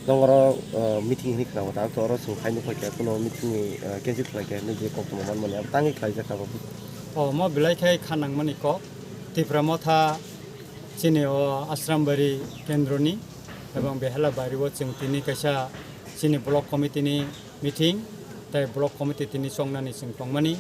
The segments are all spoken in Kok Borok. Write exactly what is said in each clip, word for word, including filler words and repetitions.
Tong oro, uh, meeting hinwi khna wata, to oro chwng khaino khlai kha, kuno meeting ni, uh, cancel khlai kha hinwi je kok tongma manmani, abo tangwi khlaijak abo. O, mo belai khai kha nangmani kok, Tipra Motha chini o Asrambari kendroni, ebong Behela Bari o chwng tini kaisa chini block committee ni meeting, tai block committee tini chongnani chwng tongmani.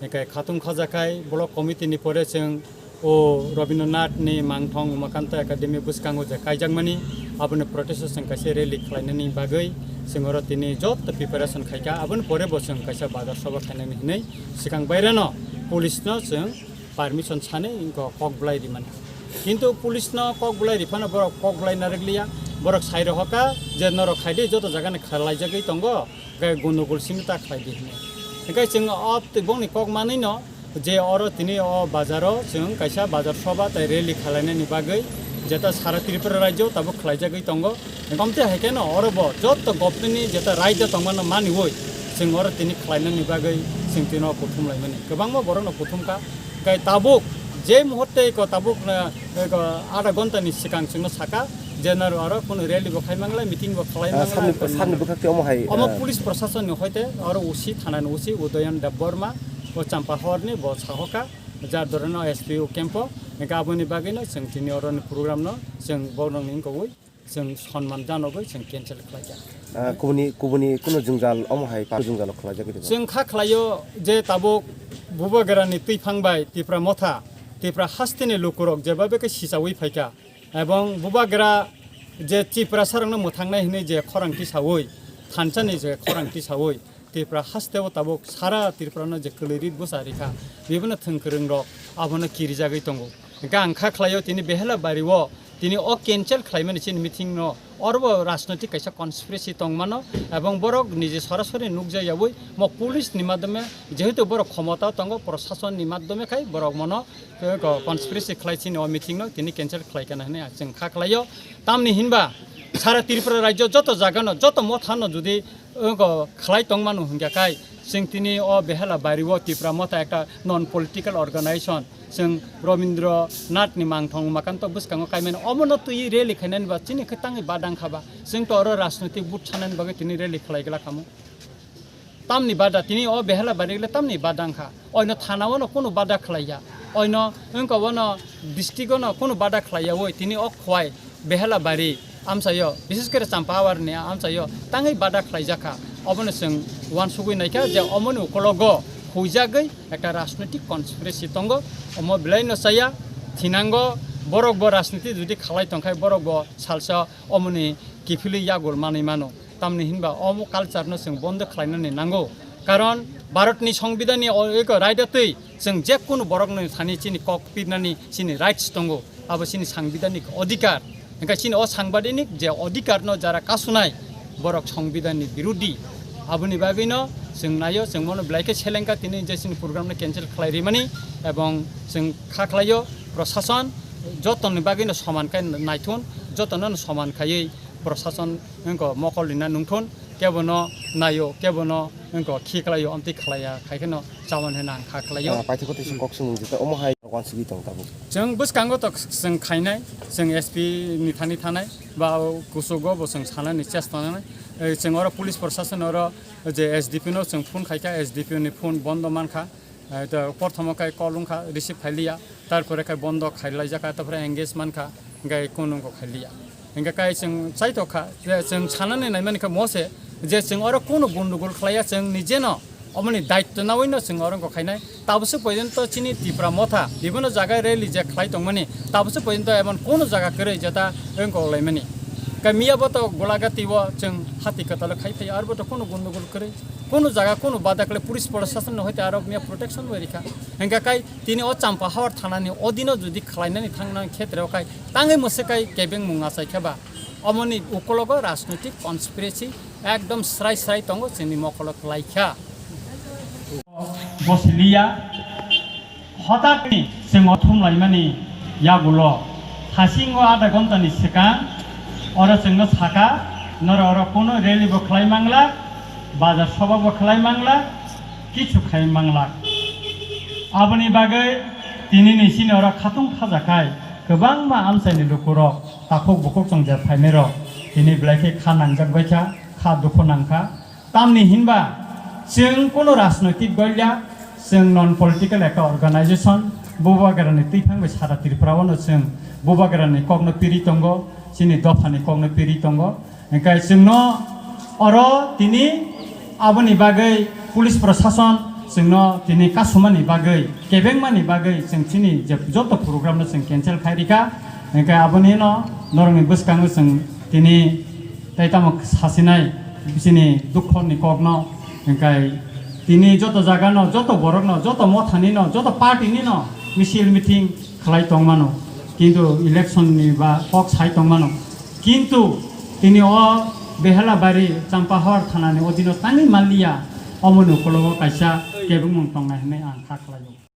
Hingke khatung khajakhai block committee ni pore chwng o Rabindranath ni Mangthong Umakanta Academy bwskango je kaijakmani, aboni protest o chwng kaisa rally khlainani bagwi chwng oro tini joto preparation khaikha. Aboni pore bo chwng kaisa bazar soba khainani hinwi swkang baireno police no chwng permission sanwi wngkha kok bwlai rimani. Kintu police no kok bwlai riphano borok kok bwlai narwkliya, borok sai rohorkha je norok khaidi joto jaga ni khlaijagwi tongo. Hingke gondogol simi ta khlai di hinwi. Hingke chwng o twi bongni kok manwi no je oro tini o bazaro chwng kaisa bazar soba tai rally khalainani bagwi jeta sara Tripura rajyo tabuk khlaijagwi tongo. Hingke omte hai kheno oro bo joto government ni jeta raida tongmano maniwi chwng oro tini khlainani bagwi chwng tino kuthum laimani. Kwbangma borokno kuthum kha. Hingke tabuk je muhurte ko tabuk, eh, Eko adha ghonta ni swkang chwngno saka je naro aro kunu rally bo khai mangla, meeting bo khlai Ah, mangla, samni, eko samni mangla. Bwkhak twi omo hai, Omo ah, police prasasonni hoite aro O C, thana ni O C Udayan Debbarma, o Champa horni bo sahoka, jar dorano S P O camp o, hingke aboni bagwino chwng tini oroni program no chwng borokni wngkogwi chwng sonman janogwi chwng cancel khlaijak. Ah, kubuni, kubuni kunu jwngjal omo hai pa jwngjalo khlaijak. Chwng kha khlaio je tabuk Bubagrani twiphang bai Tipra Motha, Tipra hasteni lukurok jebabe khe sichawi phaikha, ebong Bubagra je Tiprasarokno mwthangnai hwnwi je khorang tisawi, thansani je khorang tisawi, Tipra hasteo tabuk sara Tripurano je kwlwi rit bwsa rikha, bibino thwngkwrwngrok abono kirijagwi tongo. Hingkhe ang kha khlaio tini Behela Bario tini o cancel khlaimani chini meeting no, oro bo rajnoitik kaisa conspiracy tongmano, ebong borok nije sorasori nukjakyawi mo police ni madhyome, jehetu borok khomotao tongo, prosason ni madhyome khai borok mono, eh, ko-, conspiracy khlai chini o meeting no tini cancel khlai kana hinwi chwng kha khlaio. Tamni hinba sara Tripura rajyo joto jagano, joto mothano jodi Wngkha khlai tongmano hwnkha khai, chwng tini o Behela Bario Tipra Motha ekta non political organization, chwng Rabindra Nath ni mangthong Umakanta bwskango kaimani omono twi rally khainani ba chini khe tangwi badang kha ba, chwng to oro rajnoitik vote sanani bagwi tini rally khlai glak khamu. Tamni bada tini o Behela Bari le tamni badang kha. Oino thana-o no kunu bada khlaiya. Oino wngkha bono district-o no kunu bada khlaiya oi tini o Khowai Behela Bari amchaio, bises kore Champawar ni amchaio tangwi bada khlaijakha. Obono chwng uansugwi naikha je omoni ukologo huijagwi ekta rajnoitik conspiracy tongo. Omo belai no chaya, thinango borok bo rajniti jodi khlai tongkhai borok bo salsa omoni kiphilwi yagul manwi mano. Tamni hinba omo culture no chwng bondo khlainani nango. Karon Bharat ni Songbidan ni o eko raida twi chwng je kunu borok no thani chini kok pirnani chini rights tongo. Abo chini sangbidanik odhikar. Hingkhe chini o sangbidanik je odhikar no jara kasunai borok Songbidan ni birudhi. Aboni bagwi no chwng naio, chwng mono belai khe selengkha tini je chini program no cancel khlai rimani, ebong chwng kha khlaio prosason jotoni bagwi no soman khe naithun, jotono no soman khaiwi prosason wngkha mokol rina nungthun, kebono naio, kebono wngkha khiklaio, amtwi khlaiya, khai kheno chamani hwnwi ang kha khlaio. Ah, paithago teisa kok swngmung jeta, omo hai wansugwi tong tabuk. Chwng bwskango to chwng khainai, chwng S P ni thani thanai, ba o kuchugo bo chwng sanani chesta nanai. Eh, chwng oro police prosason oro je S D P no chwng phone khaikha, S D P ni phone bondo mankha. Eh, to, porthomo khe call wngkha, receive khailiya, tarpore khe bondo khailaijak kha, tarpore engage mankha, hingkhe kunu wngkha khailiya. Hingkhe kai chwng chaithok kha, je chwng sanani naimani khe mose, je chwng oro kunu gundugul khlaiya, chwng nijeno omoni daitto nawi no chwng oro wngkha khainai. Tabwswk porjonto chini Tipra Motha bibhinno jaga rally je khlai tongmani, tabwswk porjonto emon kunu jaga kwrwi jeta wngkha laimani. Khe miya bo to Golagati o chwng hati kwtalo khai phai, arbo to kunu gundugul kwrwi. Kunu jaga kunu bada khlai police prosason no hoite aro miya protection bai rikha. Hingkha kai tini o Champahawar thana ni odino jodi khlainani thangnani khetre o kai tangwi mwswk kai kebeng mung achai khe ba omoni ukologo rajnoitik conspiracy ekdom srai srai tongo chini mokolo khlai kha. Bosiliya. Hotatni chwng o thumlaimani yagulo hasingo adha ghontani swkang oro chwngno saka, norok oro kunu rally bo khlai mangla, bazar soba bo khlai mangla, kichu khai mangla. Aboni bagwi tinini sini oro khatung khajakhai kwbangma amchaini lukurok takhuk bukhuk chongjak phainairok Tini belai khe kha nangjak bai kha, kha dukhu nang kha. Tamni hinba chwng kuno rajnoitik goilya, chwng non political ekta organization, Bubagrani twiphang bai sara Tripura o no chwng Bubagrani kokno piri tongo, chini dophani kokno piri tongo. Hingkai chwngno oro tini aboni bagwi police prosason chwngno tini kasumani bagwi, kebengmani bagwi chwng chini je joto program no chwng cancel khai rikha. Hingkai aboni no norokni bwskango chwng tini tai tamo sasinai chini dukhorni kokno, hingkai tini joto jagano, joto borokno, joto mothanino, joto party nino misil meeting khlai tongmano, kintu election ni ba kok sai tongmano, kintu tini o Behelabari Champahor thanani odino tangwi manliya, omoni ukologo kaisa kebengmung tongnai hinwi ang kha khlaio.